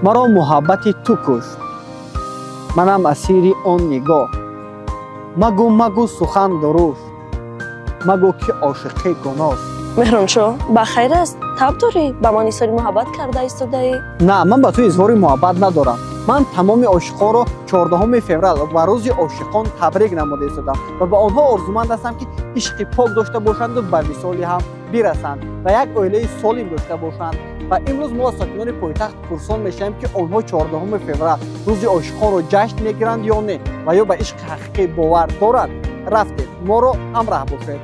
Маро муҳаббати ту кушт, манам асири он нигоҳ. Магӯ, магӯ сухан дурушт, магӯ ки ошиқӣ гуноҳст. Меҳроншоҳ, ба хайр аст? Таб дорӣ? Ба ман изҳори муҳаббат карда истодаӣ? На, ман ба ту изҳори муҳаббат надорам. Ман тамоми ошиқонро 14 феврал ва рӯзи ошиқон табрик намуда истодам ва ба онҳо орзуманд ҳастам, ки ишқи пок дошта бошанду ба висоли ҳам бирасанд ва як оилаи солим дошта бошанд. Ва имрӯз мо аз сокинони пойтахт пурсон мешавем, ки онҳо 14 феврал рӯзи ошиқонро ҷашн мегиранд ё не ва ё ба ишқи ҳақиқӣ бовар доранд. Рафтем, моро ҳамраҳ бошед.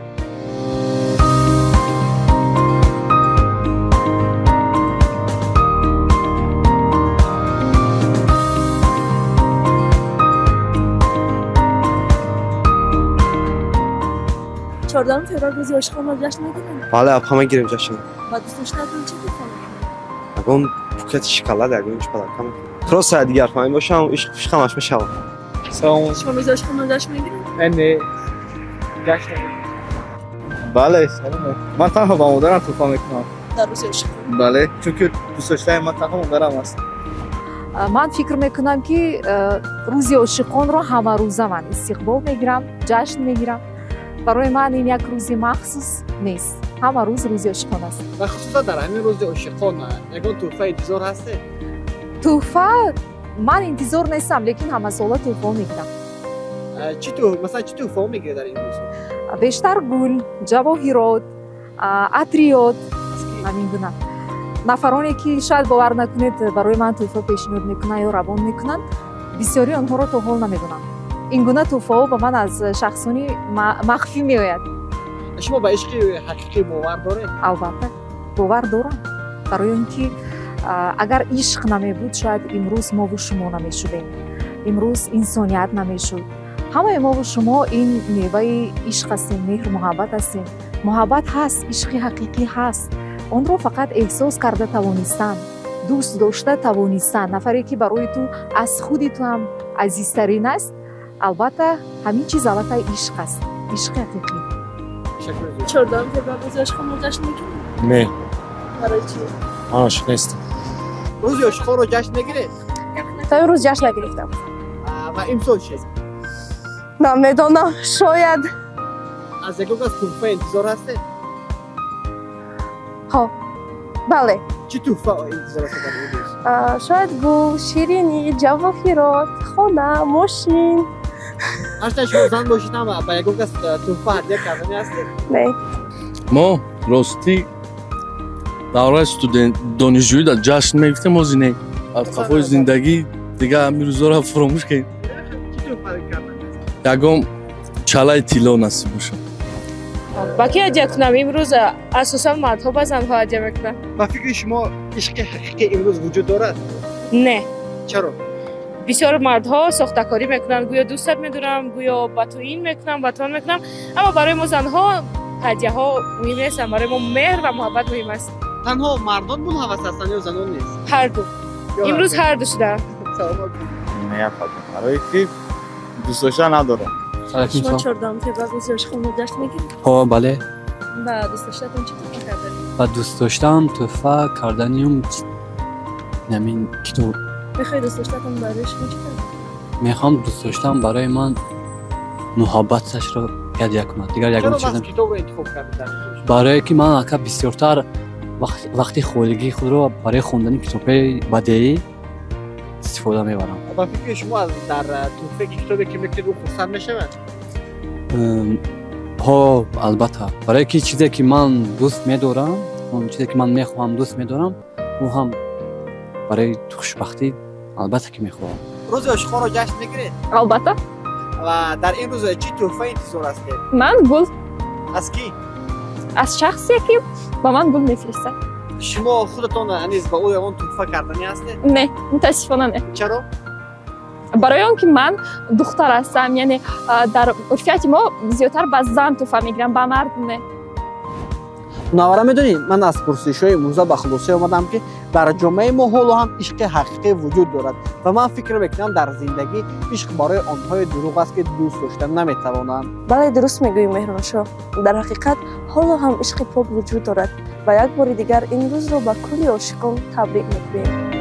14 феврал рӯзи ошиқонро ҷашн мегирем? Бале, ҳама гирем ҷашн. Ба дӯст доштаатон чӣ туҳфа мекунед? Ягон букети шоколад, ягон чӣ подарка мекунем. Просто дигар фаҳмӣ бошам, ишқ ҳамаш мешавад. Салом. Шумо рӯзи ошиқонро ҷашн мегиред? Не, не, ҷашн намегирем. Бале, салом. Ман танҳо ба модарам туҳфа мекунам. Дар рӯзи ошиқон? Бале, чунки дӯст доштаи ман танҳо модарам аст. Ман фикр мекунам, ки рӯзи ошиқонро ҳамарӯза ман истиқбол мегирам, ҷашн мегирам. Барои ман ин як рӯзи махсус нест. Ҳама рӯз рӯзи ошиқон аст. Ва хусусан дар ҳамин рӯзи ошиқон ягон тӯҳфа интизор ҳастед? Тӯҳфа ман интизор нестам, лекин ҳамасола тӯҳфаҳо мегирам. Масалан, чӣ тӯҳфаҳо мегиред дар ин рӯз? Бештар гул, ҷавоҳирот, атриёт, ҳамин гуна. Нафароне ки шояд бовар накунед, барои ман тӯҳфа пешниҳод мекунанд ё равон мекунанд, бисёри онҳоро то ҳол намедонам. Ин гуна тӯҳфаҳо ба ман аз шахсони махфӣ меояд. Шумо ба ишқи ҳақиқӣ бовар доред? Албатта, бовар дорам. Барои он ки агар ишқ намебуд, шояд имрӯз мову шумо намешудем, имрӯз инсоният намешуд. Ҳамаи мову шумо ин меваи ишқ ҳастем, меҳру муҳаббат ҳастем. Муҳаббат ҳаст, ишқи ҳақиқӣ ҳаст. Онро фақат эҳсос карда тавонистан, дӯст дошта тавонистан, нафаре ки барои ту аз худи ту ҳам азизтарин аст, албатта ҳамин чиз аллакай ишқ аст, ишқи ҳақиқӣ. 14 феврал рӯзи ошиқонро ҷашн мегиред? Не. Барои чӣ? Ман ошиқ нестам. Рӯзи ошиқонро ҷашн мегиред? То имрӯз ҷашн нагирифтам. Ва имсол чӣ? Намедонам, шояд. Аз ягон кас тӯҳфа интизор ҳастед? Ҳо, бале. Чӣ тӯҳфа интизор ҳастед дар ин рӯз? Шояд гул, ширинӣ, ҷавоҳирот, хона, мошин. Ҳарчанд шумо зан бошед ҳам ба ягон кас тӯҳфа ҳадя кардани ҳастед? Не. Мо ростӣ давраи студент донишҷӯӣ дар ҷашн мегирифтем, ҳозир не. Аз қафои зиндагӣ дигар ҳамин рӯзҳоро фуромӯш кардем. Чӣ тӯҳфа кардани ҳастед? Ягон чалаи тилло насиб бошад. Ба ки ҳадя кунам? Имрӯз асосан мардҳо ба занҳо ҳадя мекунанд. Ба фикри шумо ишқи ҳақиқӣ имрӯз вуҷуд дорад? Не. Чаро? Бисёр мардҳо сохтакорӣ мекунанд, гӯё дӯстат медорам, гӯё ба ту ин мекунам, ба ту он мекунам. Аммо барои мо занҳо ҳадяҳо муҳим нестанд, барои мо меҳр ва муҳаббат муҳим аст. Танҳо мардон булҳавас ҳастанд ё занон нест? Ҳарду. Имрӯз ҳарду шудаанд. Не, барои ки дӯст дошта надорам. Шумо 14 феврал рӯзи ошиқонро ҷашн мегиред? Ҳо, бале. Ба дӯст доштаатон чӣ туҳфа карданед? Ба дӯст доштаам туҳфа карданиам ҳамин китоб. Мехоҳед дӯст доштаатон барои шумо чӣ кард? Мехоҳам дӯст доштаам барои ман муҳаббаташро ҳадя кунад. Дигар ягон Чаро чиз маҳз китобро интихоб кардед дар ин рӯз? Барое ки ман ака бисёртар вақти холигии худро барои хондани китобҳои бадеӣ истифода мебарам. Ба фикри шумо аз дар туҳфаи китобе ки мекунед ӯ хурсанд мешавад? Ҳо, албатта. Барое ки чизе ки ман дӯст медорам, он чизе ки ман мехоҳам дӯст медорам, ӯ ҳам барои хушбахтӣ албатта ки мехоҳам. Рӯзи ошиқонро ҷашн мегиред? Албатта. Ва дар ин рӯз чӣ туҳфа интизор ҳастед? Ман гул. Аз кӣ? Аз шахсе ки ба ман гул мефиристад. Шумо худатон низ ба ӯ ягон туҳфа карданӣ ҳастед? Не, мутаассифона не. Чаро? Барои он ки ман духтар ҳастам, яъне дар урфияти мо зиёдтар ба зан туҳфа мегирам, ба мард не. Мунаввара, медонӣ, ман аз пурсишҳои имрӯза ба хулоса омадам, ки дар ҷомеаи мо ҳоло ҳам ишқи ҳақиқӣ вуҷуд дорад ва ман фикр мекунам, дар зиндагӣ ишқ барои онҳои дурӯғ аст, ки дӯст дошта наметавонанд. Бале, дуруст мегӯӣ, Меҳроншоҳ. Дар ҳақиқат ҳоло ҳам ишқи пок вуҷуд дорад ва як бори дигар ин рӯзро ба кулли ошиқон табрик мегӯем.